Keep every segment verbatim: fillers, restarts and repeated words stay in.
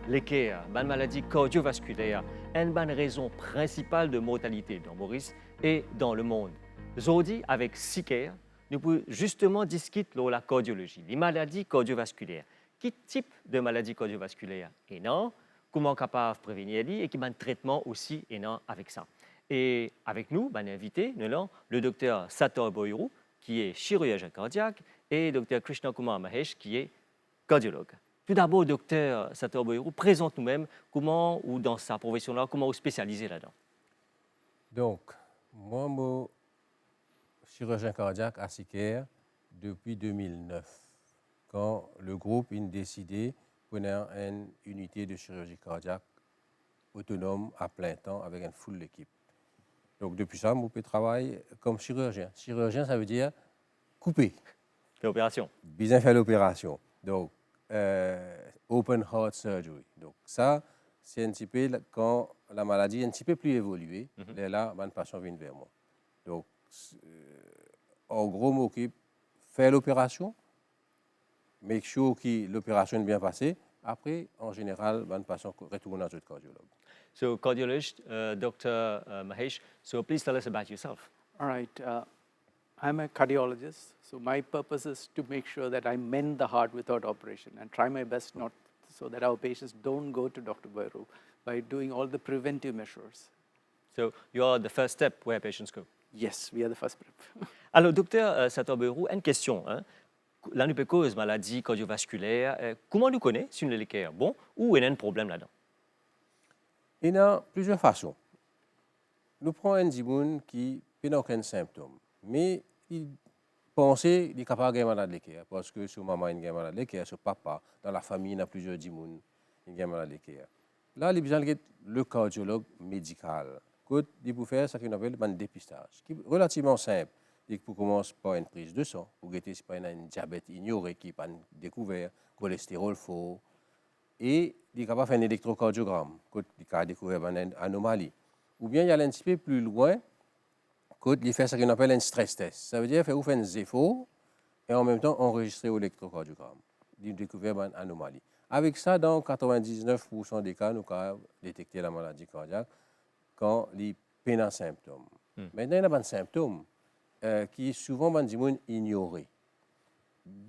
Leker, bann maladi kardiovaskiler, enn bann rezon prinsipal de mortalite dan Moris e dan lemond. Zordi, avek Siker, nou pou zisteman diskit lor lakardiolozi, li maladi kardiovaskiler. Ki tip de maladi kardiovaskiler ena, kouma kapav prevenir li e ki bann tretman osi ena avek sa. E avek nou, bann invite, nou ena le dokter Satar Boyru, ki e chirizien kardiak, e dokter Krishna Kumar Mahesh, ki e kardiolog. Toudabor, dokter Satar Boyru, prezant noumem, kouma ou dan sa profesion la, kouma ou spesialize ladan? Donk, mwa, mo chirizien kardiak a Siker depi de mil nef, kan legroup inn deside pou ena enn inite de chirurgie cardiaque autonome à plein temps avec une full équipe. Donc, depuis ça, mo pe travay comme chirurgien. Chirurgien, ça veut dire couper. Fer operasion. Bizin fer l'opération. Donc, euh, open heart surgery. Donc, ça, c'est un petit peu la- quand la maladie est un petit peu plus évoluée, là, là, bann patient vient vers moi. Donc, c'est- euh, en gros, m'occupe faire l'opération, make sure que l'opération est bien passée. Après, en général, bann patient retourne à notre cardiologue. So, cardiologist, uh, doctor uh, Mahesh, so please tell us about yourself. All right. Uh, I'm a cardiologist, so my purpose is to make sure that I mend the heart without operation and try my best not so that our patients don't go to Doctor Boyru by doing all the preventive measures. So, you are the first step where patients go. Yes, we are the first step. Alors, docteur euh, Satar Boyru, une question. Hein? La, nou pe koz maladi kardiovasculaire. Euh, kouma nou kone si nou leker bon ou ena enn problem ladan? Ena plizier fason. Nou pran enn dimoun ki pena okenn sinptom, me li panse li kapav gagn malad leker, parski so mama inn gagn malad leker, so papa, dan lafami ena plizier dimoun inn gagn malad leker. La, li bizin al get le kardiolog medikal, kot li pou fer seki nou apel bann depistaj, ki relativman sinp. Li pou koumans par enn priz de san, pou gete si pa ena enn diabet inyore ki pa'nn dekouver, kolesterol for, e li kapav fer enn elektrokardiogram, kot li kapav dekouver bann anomali. Oubien li al enn tipe pli lwin, kot li fer seki nou apel enn stress test. Savedir fer ou fer enn zefor e anmemtan anrezistre ou elektrokardiogram. Li dekouver bann anomali. Avek sa, dan katrevin-diz-nef poursan de ka, nou kapav detekte lamaladi kardiak kan li pena sinptom. Hmm. Aster, ena bann sinptom euh, ki souvan bann dimoun inyore.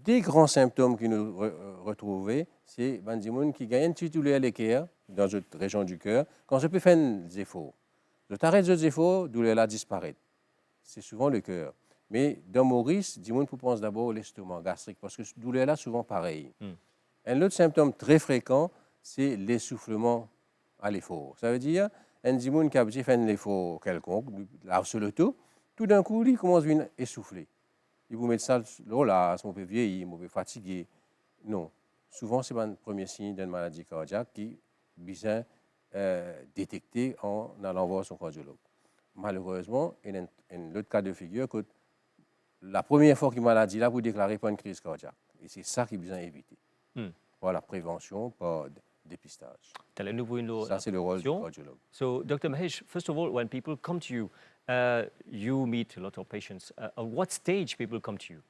De gran sinptom ki nou re- retrouve, se bann dimoun ki gagn enn ti douler leker dan zot rezion di ker, kan zot pe fer enn zefor. Zot aret zot zefor, douler la disparet. Se souvan leker. Me dan Moris, dimoun pou pans dabor lestoma, gastrik, parski douler la souvan parey. Hmm. Enn lot sinptom tre frekan, se lesoufleman a lefor. Savedir, enn dimoun ki abitie fer enn lefor kelkonk, li lav so loto, toudinkou li koumans vinn esoufle. Li pou met sa lor laz, mo pe vieyi, mo pe fatige. Non. Souvan, se bann premie sign d'enn maladi kardiak ki bizin euh, detekte an alan war so kardiolog. Malerezman, ena enn, enn lot ka de figir kot lapremier fwa ki maladi la pou deklare par enn kriz kardiak. E se sa ki bizin evite. Hmm. Vwala, prevansion par d- depistaj. Taler nou pou enn lot Sa, se le rol du question. Kardiolog. So, doctor Mahesh, first of all, when people come to you, uh, you meet a lot of patients. Uh, at what stage people come to you?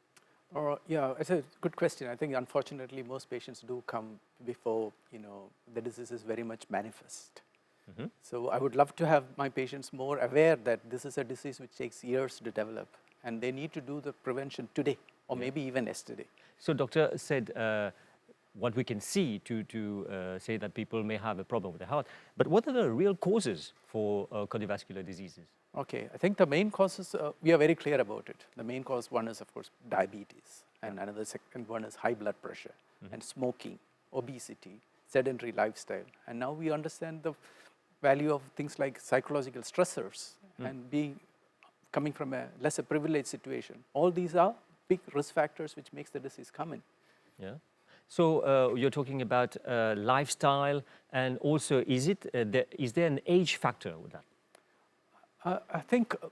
Uh, yeah, it's a good question. I think, unfortunately, most patients do come before, you know, the disease is very much manifest. So I would love to have my patients more aware that this is a disease which takes years to develop, and they need to do the prevention today or maybe even yesterday. So, doctor said uh, what we can see to, to uh, say that people may have a problem with the heart. But what are the real causes for uh, cardiovascular diseases? Okay, I think the main causes, uh, we are very clear about it. The main cause, one is, of course, diabetes, and another second one is high blood pressure, and smoking, obesity, sedentary lifestyle. And now we understand the value of things like psychological stressors and being coming from a lesser privileged situation. All these are big risk factors which makes the disease come in. Yeah. So uh, you're talking about uh, lifestyle, and also is it uh, there, is there an age factor with that? Uh, I think uh,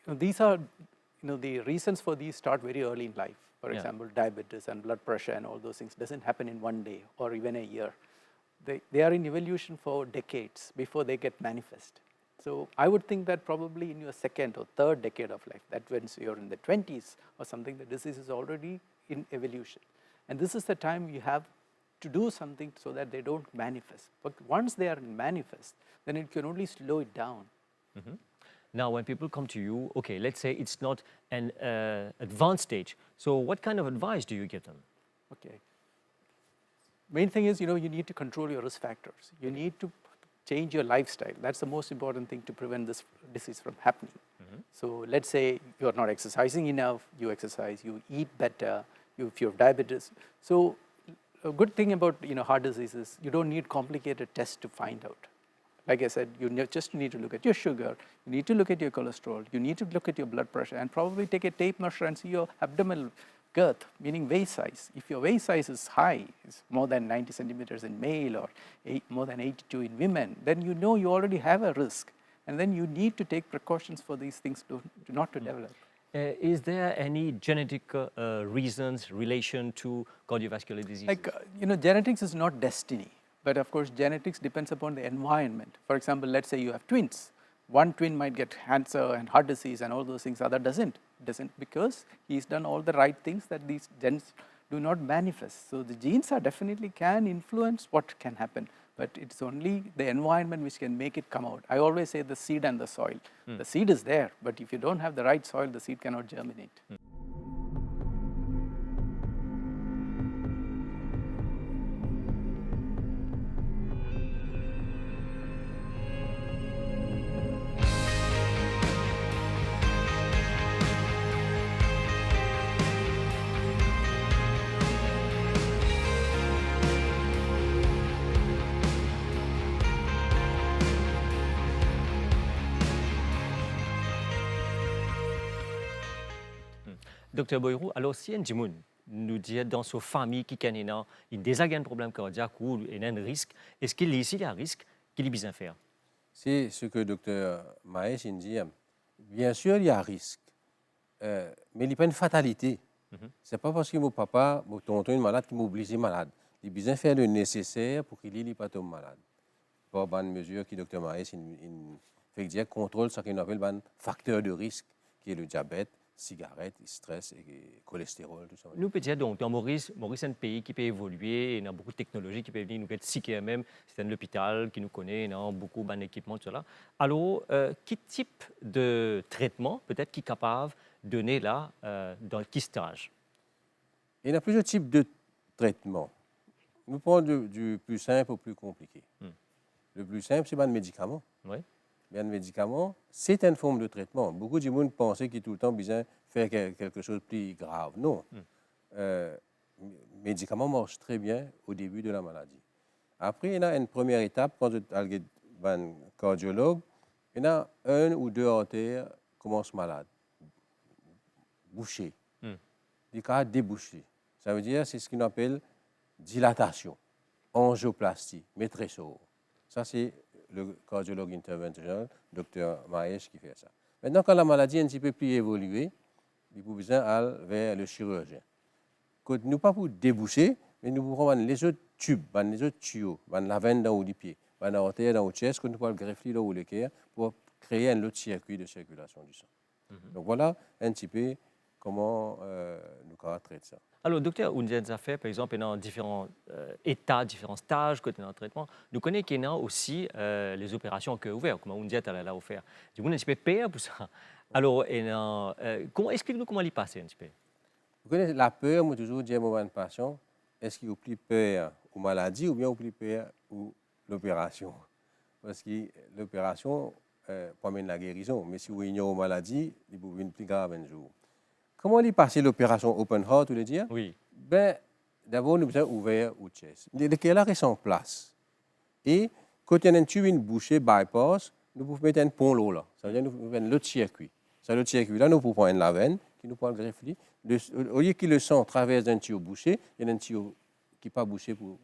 you know, these are, you know, the reasons for these start very early in life. For Yeah. example, diabetes and blood pressure and all those things doesn't happen in one day or even a year. They, they are in evolution for decades before they get manifest. So I would think that probably in your second or third decade of life, that when you're in the twenties or something, the disease is already in evolution. And this is the time you have to do something so that they don't manifest. But once they are manifest, then it can only slow it down. Mhm. Now, when people come to you, okay, let's say it's not an uh, advanced stage. So, what kind of advice do you give them? Okay. Main thing is, you know, you need to control your risk factors. You need to change your lifestyle. That's the most important thing to prevent this disease from happening. So let's say you're not exercising enough, you exercise, you eat better, you, if you have diabetes. So a good thing about, you know, heart disease is you don't need complicated tests to find out. Like I said, you ne- just need to look at your sugar, you need to look at your cholesterol, you need to look at your blood pressure, and probably take a tape measure and see your abdominal girth, meaning waist size. If your waist size is high, it's more than ninety centimeters in male or eight, more than eighty-two in women, then you know you already have a risk. And then you need to take precautions for these things to, to not to develop. Uh, is there any genetic uh, uh, reasons, relation to cardiovascular diseases? Like, uh, you know, genetics is not destiny. But of course, genetics depends upon the environment. For example, let's say you have twins. One twin might get cancer and heart disease and all those things, other doesn't. Doesn't because he's done all the right things that these genes do not manifest. So the genes are definitely can influence what can happen, but it's only the environment which can make it come out. I always say the seed and the soil. The seed is there, but if you don't have the right soil, the seed cannot germinate. Dokter Boyrou, alor si enn dimoun, nou dir dan so fami kikenn ena, li deza gagn problem kardiak ou ena enn risk, eski li osi li a risk, ki li bizin fer? C'est ce que Docteur Mahesh vient de dire. Bien sûr, il y a risque, euh, mais il n'est pas une fatalité. C'est pas parce que mon papa, mon tonton est malade qu'il m'oblige malade. Il a besoin faire le nécessaire pour que lui, il pas tombe malade. Par bann mezir ki Dokter Mahesh inn, inn fer, dir kontrol seki nou apel bann facteur de risque, ki le diabet, sigaret, stres e kolesterol, tou sa. Nou pe dir donk, dan Moris, Moris enn pei ki pe evolie, ena boukou teknolozi ki pe vini, nou get siker mem, se enn lopital ki nou kone, ena boukou bann ekipman, tousala. Alor, euh, ki tip de tretman, petet, ki kapav done la, euh, dan ki staz? Il y a plusieurs types de traitements. Nous prenons du, du plus simple au plus compliqué. Le plus simple, c'est bann médicaments. Oui. Bann médicaments, c'est une forme de traitement. Beaucoup de gens pensent qu'il tout le temps besoin faire quel- quelque chose de plus grave. Non. Euh, médicaments marchent très bien au début de la maladie. Après, il y a une première étape, quand vous allez voir un cardiologue, il y a une ou deux artères qui commencent malades, bouchées. Li kapav debouche li. Sa ve dir, se seki nou apel dilatasyon, angioplastie, met resor. Sa se le cardiologue interventional, Dokter Mahesh, ki fer sa. Aster, kan lamaladi enn tipe pli evolie, li pou bizin al ver le chirurgien. Kot nou pa pou debouse, me nou pou pran bann lezot tib, bann lezot tiyo, bann lavenn dan ou lipie, bann arter dan ou ties, kot nou pou al gref li lor ou leker pou kree enn lot sirkwi de sirkilasion di san. Donc voilà un petit peu comment, euh, nou kapav tret sa. Alor, dokter, ou dir enn zafer, par exanp, ena diferan, euh, eta, diferan staz kot ena tretman. Nou kone ki ena osi, euh, lezoperasion a ker ouver, kouma ou dir taler la ou fer. Dimoun ena enn tipe per pou sa. Alor, ena, euh, kouma, explik nou kouma li pase enn tipe. Ou kone, laper, mo touzour dir mo bann pasian, eski ou pli per ou maladi oubien ou pli per ou loperasion? Parski loperasion, euh, pou amenn lagerizon, me si ou ignor ou maladi, li pou vinn pli grav enn zour. Kouma li pase loperasion open heart, ou le dir? Wi. Be, dabor nou bizin ouver ou ties. Le, leker la res an plas. E kot ena enn tib inn bouse, bypass, nou pou met enn pon lor la. Sa ve dir nou pou met enn lot sirkwi. Sa lot sirkwi la, nou pou pran enn lavenn, ki nou pou al gref li. Le, o, olie ki le san travers enn tiyo bouse, ena enn tiyo ki pa bouse pou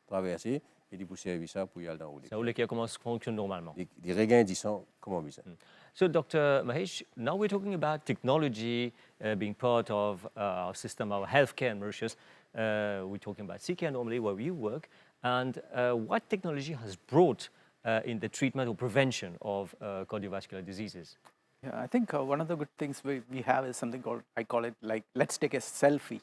traverse, e li pou servi sa pou li al dan ou leker. Sa ou leker koumans fonksionn normalman. Li, li regagn disan kouma bizin. So, Doctor Mahesh, now we're talking about technology uh, being part of uh, our system, our healthcare in Mauritius. Uh, we're talking about C K normally, where you work, and uh, what technology has brought uh, in the treatment or prevention of uh, cardiovascular diseases? Yeah, I think uh, one of the good things we, we have is something called, I call it like, let's take a selfie.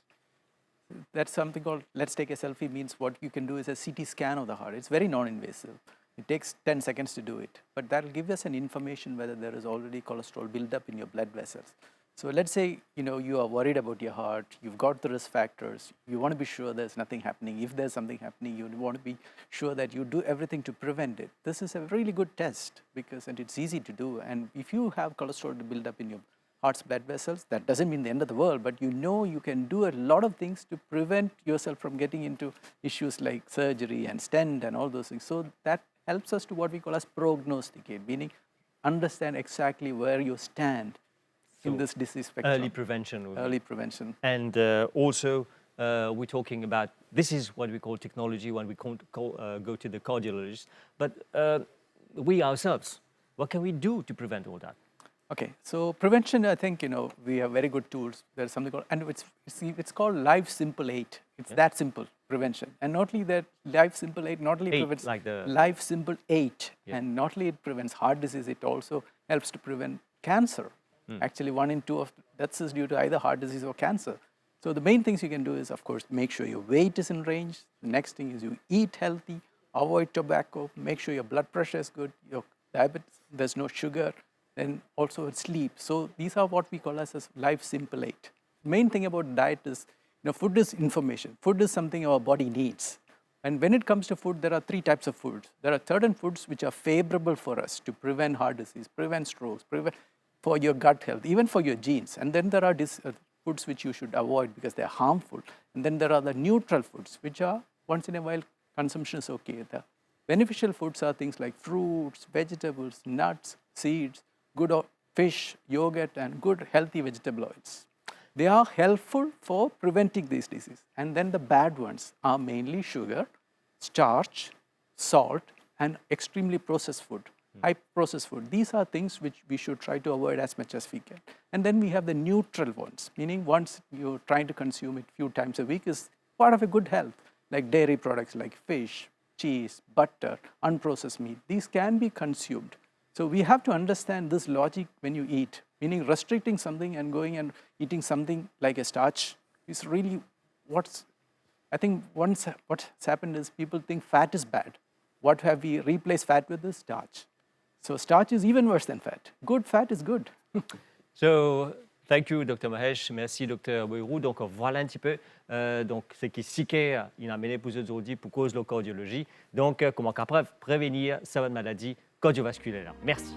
That's something called, let's take a selfie, means what you can do is a C T scan of the heart. It's very non-invasive. It takes ten seconds to do it, but that'll give us an information whether there is already cholesterol buildup in your blood vessels. So let's say, you know, you are worried about your heart, you've got the risk factors, you want to be sure there's nothing happening. If there's something happening, you want to be sure that you do everything to prevent it. This is a really good test because, and it's easy to do. And if you have cholesterol buildup in your heart's blood vessels, that doesn't mean the end of the world, but you know you can do a lot of things to prevent yourself from getting into issues like surgery and stent and all those things. So that helps us to what we call as prognosticate, meaning understand exactly where you stand in So, this disease spectrum. Early prevention. Would be- Early prevention. And uh, also, uh, we're talking about, this is what we call technology when we can't call, uh, go to the cardiologist. But uh, we ourselves, what can we do to prevent all that? Okay, so prevention, I think, you know, we have very good tools. There's something called, and it's, it's, it's called Life Simple eight. It's that simple, prevention. And not only that, Life Simple eight not only Eight, prevents like the- Life Simple eight, Yeah. and not only it prevents heart disease, it also helps to prevent cancer. Actually, one in two of deaths is due to either heart disease or cancer. So the main things you can do is, of course, make sure your weight is in range. The next thing is you eat healthy, avoid tobacco, make sure your blood pressure is good, your diabetes, there's no sugar, then also sleep. So these are what we call as, as Life Simple eight. Main thing about diet is, you know, food is information. Food is something our body needs. And when it comes to food, there are three types of foods. There are certain foods which are favorable for us to prevent heart disease, prevent strokes, prevent for your gut health, even for your genes. And then there are dis, uh, foods which you should avoid because they are harmful. And then there are the neutral foods, which are once in a while consumption is okay. The beneficial foods are things like fruits, vegetables, nuts, seeds, good o- fish, yogurt, and good healthy vegetable oils. They are helpful for preventing these diseases. And then the bad ones are mainly sugar, starch, salt, and extremely processed food, high processed food. These are things which we should try to avoid as much as we can. And then we have the neutral ones, meaning once you're trying to consume it few times a week is part of a good health, like dairy products like fish, cheese, butter, unprocessed meat. These can be consumed. So we have to understand this logic when you eat, meaning restricting something and going and eating something like a starch is really what's, I think once what's happened is people think fat is bad. What have we replaced fat with is starch. So starch is even worse than fat. Good fat is good. So, thank you, Doctor Mahesh. Merci, Docteur Bayrou. Donc, voilà un petit peu, euh, donc, ce qui Siker inn amenn pou zot zordi pou koz lor kardiolozi. Donc, euh, kouma kapav prevenir sa bann maladi kardiovasculaires. Merci.